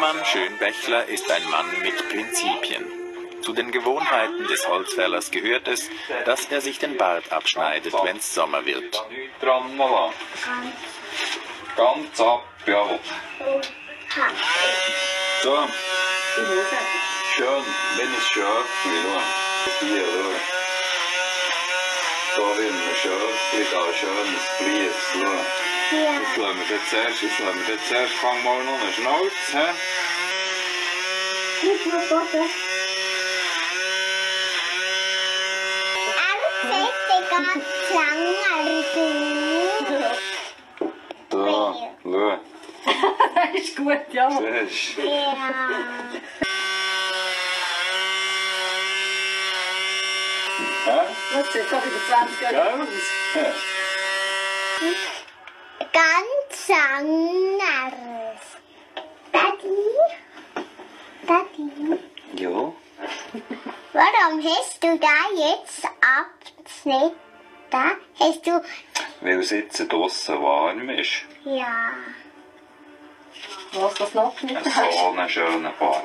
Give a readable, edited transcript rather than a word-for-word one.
Hermann Schönbächler ist ein Mann mit Prinzipien. Zu den Gewohnheiten des Holzfällers gehört es, dass er sich den Bart abschneidet, wenn es Sommer wird. Da nichts dran lassen. Ganz ab, jawohl. So. Schön, wenn es Schöpfli, schau. Hier, schau. Da will ein Schöpfli, da ein schönes Vlies, schau. Jetzt lassen wir jetzt zuerst, fang mal noch einen Schnauz, hä? Da, schau. Das ist gut, ja. Siehst du? Hä? Das sieht gerade über 20 Jahre aus. Ja. Ganz anderes. Daddy, Ja. warum hast du da jetzt abgeschnitten? Hast du... Weil es jetzt draussen warm ist. Ja. Was noch geschnitten So hast. einen schönen Bart.